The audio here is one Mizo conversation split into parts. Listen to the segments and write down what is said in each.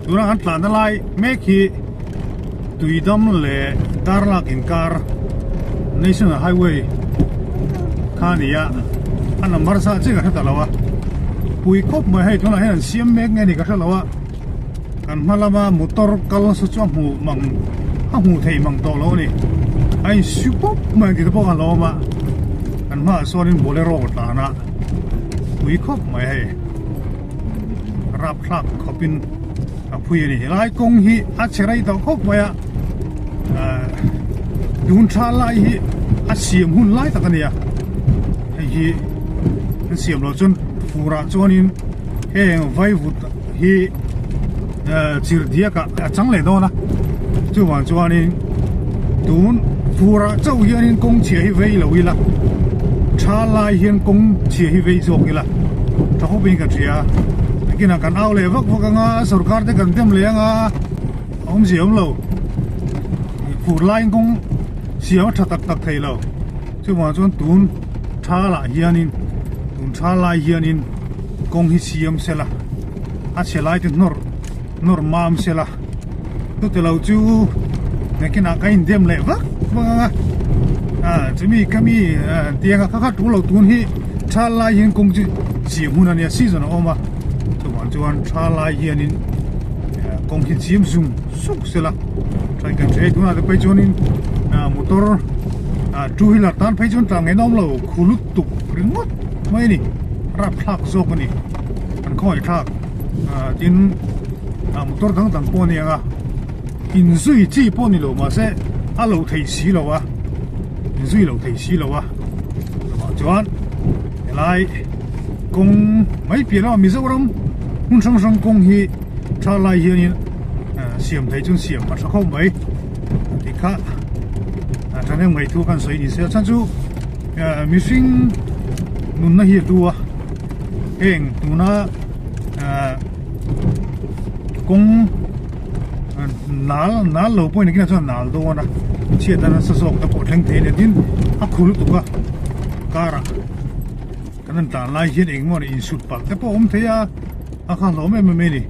Tuna kan tlanna lai mek hi Tuidam leh Darlak inkar National Highway kha a ni a, a number zah chiah ka hre ta lo a, pui khawp mai hei tunah hian an siam mek nge ni ka hre lo a, kan hma lama motor kal nasa chu a hmuh mang a hmuh theih mang tawh lo a ni, a insu pawp mai ang tih te pawh kha a lo awm a, kan hmaah chuanin bolero a tlan a, pui khawp mai hei. Rapthlak khawpin a phui a ni. Helai kawng hi a chhe rei tawh khawp mai a, tun tha lai hi a siam hun lai tak a ni a, hei hi an siam loh chuan furah chuanin heng vaivut hi chirhdiakah a chang leh dawn a, chuvang chuanin tun furah chauh hianin kawng chhia hi vei lo ila tha lai hian kawng chhia hi vei zawk ila tha khawp in ka hria nakinah kan au leh vak vak anga sorkar te kan dem leh anga a awmzia awm lo fur laiin kawng siam a tha tak tak thei lo chuvang chuan tun tha lah hianin tun tha lai hianin kawng hi siam sela a chhe lai te hnawr nawr mam sela chute lo chu nakinah ka indem leh vak vak ang a ah chumi ka mi tianga kha kha tul lo tun hi tha lai hian kawng chu siam hun a nia season a awm a chuvang chuan tha lai hianin kawng hi chim zung zung sela tha kan hre tunah te phei chuanin motor two wheeler tan phei chuan tlang ngei na awm lo khu lutuk ringawt mai a ni rapthlak zawk a ni an khawngaih thlak tin motor dang dang pawh a ni ang a inzui chi pawh ni lo mahse a lo thei si lo a inzui lo thei si lo a chuvang chuan helai kawng mai piah lamah Mizoram hmun hrang hrang kawng hi tha lai hianin siam thei chuan siam a tha khawp mai tih kha thahnem ngaihtuah kan sawi ni se a chhan chu mihring nunna hi a hlu a. Heng tuna kawng nal nal lo pawhin engtin ah chuan nal dawn a chhiat a nasa zawk te pawh thleng thei a ni tin a khu lutuk a car ah kan han tlan lai hian engemaw insut palh te pawh a awm thei a a kha hlawm em em mai a ni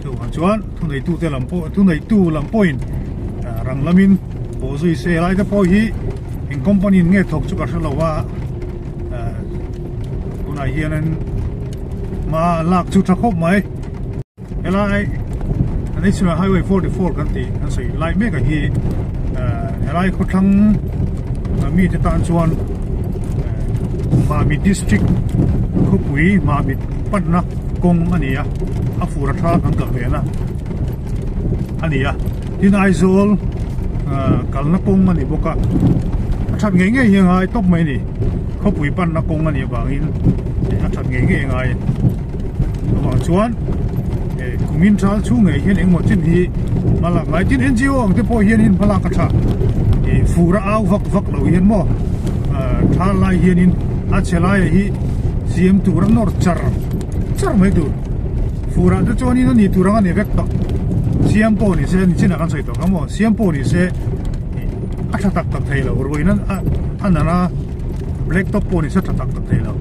chuvang chuan thuneitu te lam pawh thuneitu lam pawhin rang lamin bawh zui se helai te pawh hi eng company in nge thawk chu ka hre lo a. Tunah hianin hma lak chu tha khawp mai helai National Highway 44 kan tih kan sawi lai mek a hi helai khawthlang mite tan chuan Mahmi district khawpui Mahmi panna kawng a ni a a fur a tha kan kal ve na a ni a tin Aizawl kalna kawng a ni bawk a a that ngei ngei hi a ngai tawp mai a ni khawpui panna kawng a nih avangin a that ngei ngei a ngai chuvang chuan kumin thal chhung ngei hian engemaw chin hi hma lak ngai tin N G O ang te pawh hianin hma lak a tha ih fur a au vak vak lo hian maw thal lai hianin a chhe laiah hi siam tur a nawr char char mai tur. Furah te chuanin a ni tur ang a ni vek tawh. Siam pawh ni se, nichinah kan sawi tawh kha maw, siam pawh ni se a tha tak tak thei lo, ruiin a nalh a, black top pawh ni se a tha tak tak thei lo.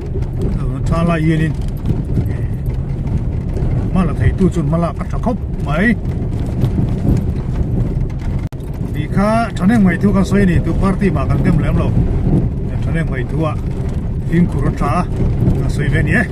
Tha lai hianin hma la theitu chuan hma lak a tha khawp mai. Tih kha thahnem ngaih thu kan sawi a ni, tu party mah kan dem lem lo. Thahnem ngaih thu ah fimkhur a tha a, kan sawi ve a ni e.